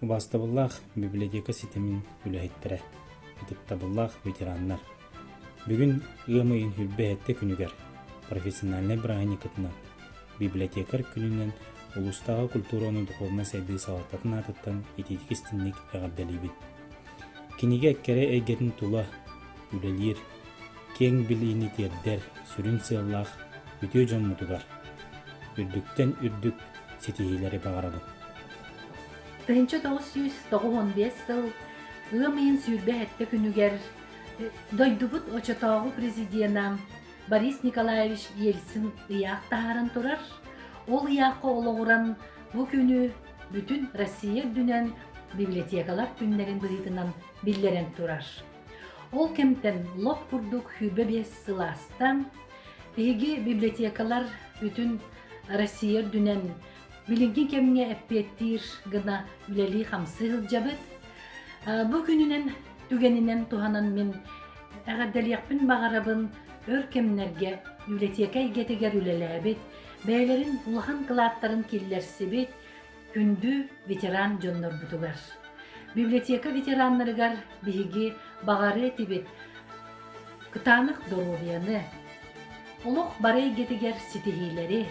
Убаастабыллаах библиотека ситимин үлэһиттэрэ, ытыктабыллаах ветераннар! Бүгүн ыам ыйын 27 күнүгэр профессиональнай бырааһынньыккытынан библиотекарь күнүнэн улуустааҕы культура уонна духовнай сайдыы салалтатын аатыттан итиитик истиҥник эҕэрдэлиибит. Кинигэ кэрэ эйгэтин тула үлэлиир, киэҥ билиини тиэрдэр сүрүн сыаллаах үтүө дьоммутугар үрдүктэн үрдүк ситиһиилэри баҕарабын. 1995 сыл ыам ыйын 27 күнүгэр дойдубут очотооҕу президена Борис Николаевич Ельцин ыйаах таһааран турар. Ол ыйаахха олоҕуран бу күнү бүтүн Россия үрдүнэн библиотекалар күннэрин быһыытынан биллэрэн турар. Ол кэмтэн лоп курдук 25 сыл ааста. Биһиги библиотекалар бүтүн Россия үрдүнэн билиҥҥи кэмҥэ эппиэттиир гына үлэлии-хамсыы сылдьабыт. Бу күнүнэн түгэнинэн туһанан мин эҕэрдэлиэхпин баҕарабын өр кэмнэргэ библиотека эйгэтигэр үлэлээбит, бэйэлэрин улахан кылааттарын киллэрсибит күндү ветеран дьоннорбутугар. Библиотека ветераннарыгар биһиги баҕарыа этибит кытаанах доруобуйаны, олох бары эйгэтигэр ситиһиилэри,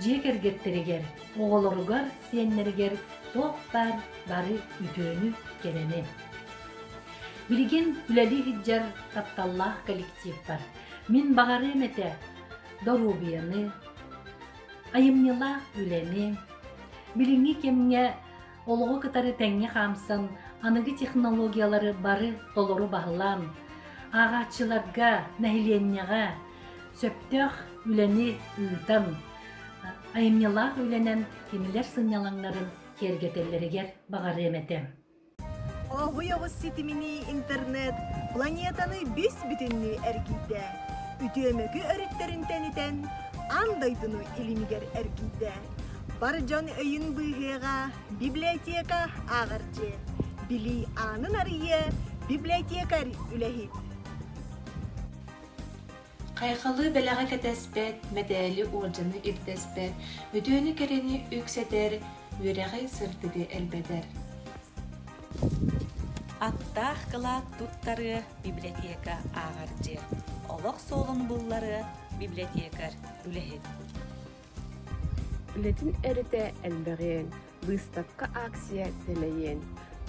дьиэ кэргэттэригэр, оҕолоругар, сиэннэригэр туох баар бары үтүөнү, кэрэни. Билигин үлэлии сылдьар тапталлаах коллективпар мин баҕарыам этэ доруобуйаны, айымньылаах үлэни, билиҥҥи кэмҥэ олоҕу кытары тэҥҥэ хаамсан, аныгы технологиялары бары толору баһылаан, ааҕааччыларга, нэһилиэнньэҕэ сөптөөх үлэни ыытан, айымньылаах үлэнэн кинилэр сынньалаҥнарын киэргэтэллэригэр баҕарыам этэ. Оһуй оҕус ситиминии интернет планетаны бүс-бүтүннүү эргийдэ. Үтүөмөкү өрүттэрин тэнитэн, аан дойдуну илимигэр эргийдэ. Бар дьон өйүн быыһыаҕа библиотека ааҕар дьиэ. Билии аанын арыйыа библиотекарь үлэһит. Хайҕалы бэлэҕи кэтэспэт, мэтээли уордьаны ирдэспэт, үтүөнү-кэрэни үксэтэр, үөрэҕи сырдыгы элбэтэр. Аттаах кылаат туттарыа библиотека ааҕар дьиэ, олох суолун булларыа библиотекарь үлэһит. Үлэтин өрүтэ элбэҕиэн, быыстапка-акция дэлэйиэн,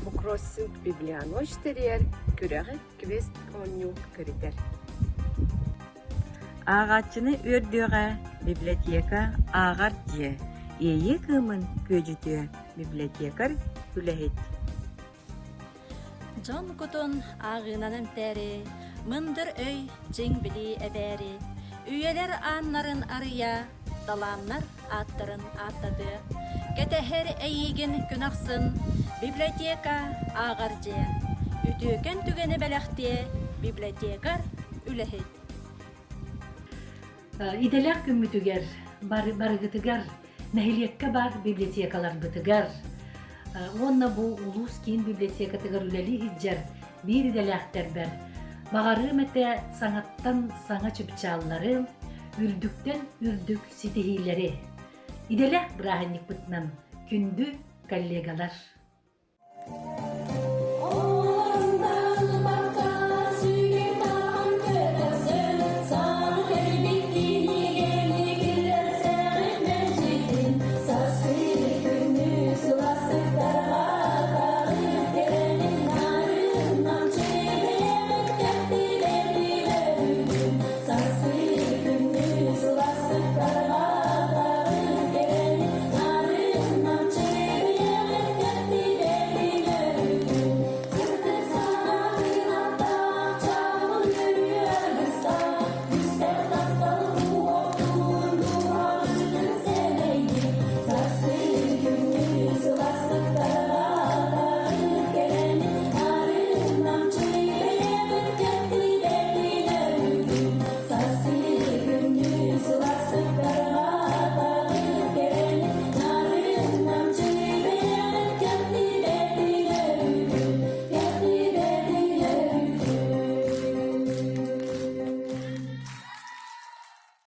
буккроссинг библионочь тэрийэр, күрэҕи квест-оонньуу көтүтэр. Ааҕааччыны үөрдүөҕэ библиотека ааҕар дьиэ, иэйии кыымын күөдьүтүө библиотекарь үлэһит. Дьон кутун ааҕыынан эмтээри, мындыр өй дьиҥ билии эбээри, үйэлэр ааннарын арыйа, талааннар ааттарын ааттатыа. Кэтэһэр эйиигин күн ахсын библиотека ааҕар дьиэ. Үтүөкэн түгэни бэлэхтиэ библиотекарь үлэһит. Идэлээх күммүтүгэр барыгытыгар нэһилиэккэ баар библиотекаларбытыгар уонна бу улуус киин библиотекатыгар үлэлии сылдьар биир идэлээхтэрбэр баҕарыам этэ саҥаттан саҥа чыпчааллары, үрдүктэн үрдүк ситиһиилэри. Идэлээх бырааһынньыкпытынан күндү коллегалар!